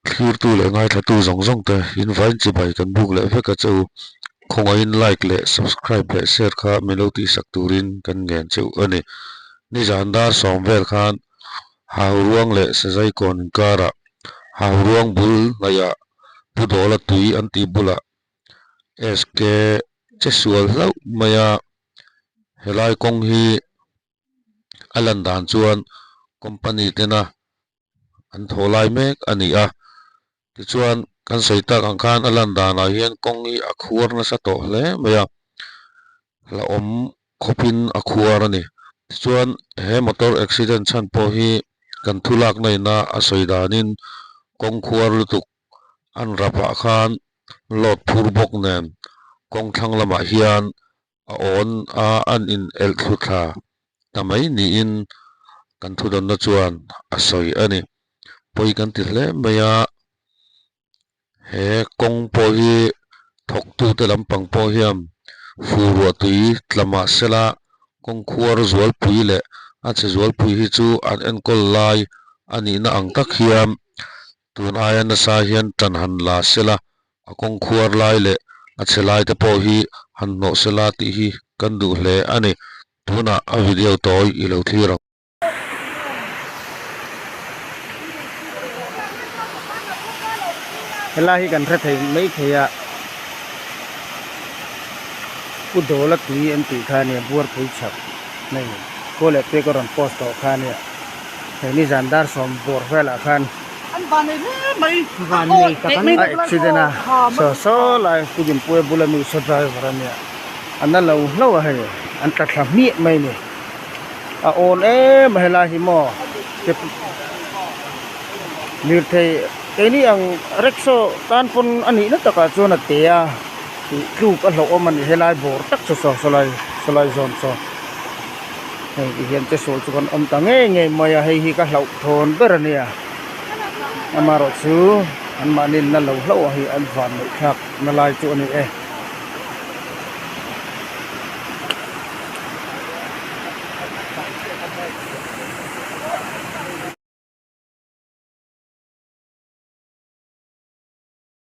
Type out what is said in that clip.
Thlirtu leh ngaithlatu zawng zawng te in vain chibai kan buk leh vek a che u. Khawngaihin like leh subscribe leh share kha min lo tihsak turin kan ngen cheu a ni. Nizan dar sawm vel khan Hauruang leh Sazaikawn inkarah Hauruang bul hnaihah Pu Dawla tui an tih bulah SK che sual hlauh mai a, helai kawng hi a lan dan chuan company tena an thaw lai mek a ni a tichuan kan sawi tak ang khan a lan danah hian kawng hi a khuar nasa tawh hle mai a hlauhawm khawpin a khuar a ni tichuan he motor accident chhan pawh hi kan thu lakna ina a sawi danin kawng khuar lutuk an rapah khan load phur bawk nen kawng thlang lamah hian a awn a an in elh thlu thla ta mai niin kan thudawnna chuan a sawi a ni. Pawi kan ti hle mai a, he kawng pawh hi thawktute lampang pawh hian fur ruah tui tla mah sela kawng khuar zualpui leh a chhe zualpui hi chu an enkawl lai a nihna ang tak hian tun aia nasa hian tan han la sela A kawng khuar lai leh a chhe lai te pawh hi han hnawh sela tih hi kan duh hle a ni. Tunah a video tawi i lo thlir ang. Helai hi kan hre thei mai thei a, Pu Dawla tui an tih kha a nia, Buarpui chhak nei khaw leh pek a rawn post tawh kha a nia, hei nizan dar sawm bawr velah khan An van nei hle mai. Van nei tak an a accident a saw saw lai Pu Dinpuia bula mi saw driver a nia a na lo hlauh a hei an tla thla hmiah mai a ni a awn em a helai hi maw lirthei keini ang rickshaw tan pawn a nihna takah chuan a te a tih tluk a hlauhawm a ni helai bawr tak chu saw sawlai sawlai zawn saw hei ti hian che sual chu kan awm ta ngei ngei mai a hei hi ka hlauh thawn ber a nia amaherawh chu an mahni na lo hlauh a hei an van neih thlak na lai chu a ni e.